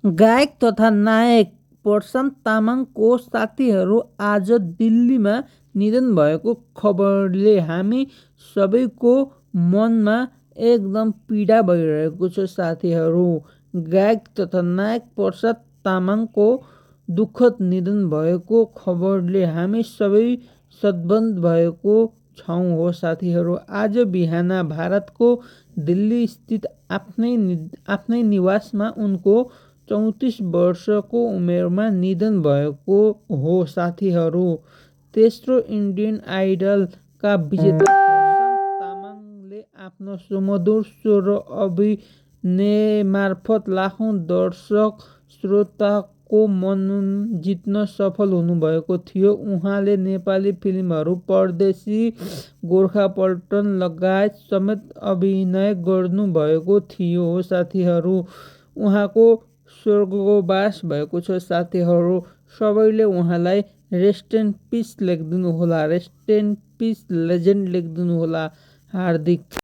गायक तथा नायक प्रशान्त तामाङको साथीहरू आज दिल्लीमा निधन भएको खबरले हामी सबैको मनमा एकदम पीडा भइरहेको छ। साथीहरू, गायक तथा नायक प्रशान्त तामाङको दुःखद निधन भएको खबरले हामी सबै सद्बन्ध भएको छौँ हो। साथीहरू, आज बिहान भारतको दिल्ली स्थित आफ्नै निवासमा उनको 34 वर्षको उमेरमा निधन भएको हो। साथीहरू, तेस्रो इन्डियन आइडलका विजेता प्रशान्त तामाङले आफ्नो सुमधुर स्वर र अभिनयमार्फत लाखौँ दर्शक श्रोताको मन जित्न सफल हुनुभएको थियो। उहाँले नेपाली फिल्महरू, परदेशी, गोरखापल्टन लगायत समेत अभिनय गर्नुभएको थियो। साथीहरू, उहाँको स्वर्गवास भएको छ। साथीहरू, सबैले उहाँलाई रेस्ट इन पिस लेखिदिनु होला। रेस्ट इन पिस लेजेन्ड लेखिदिनु होला। हार्दिक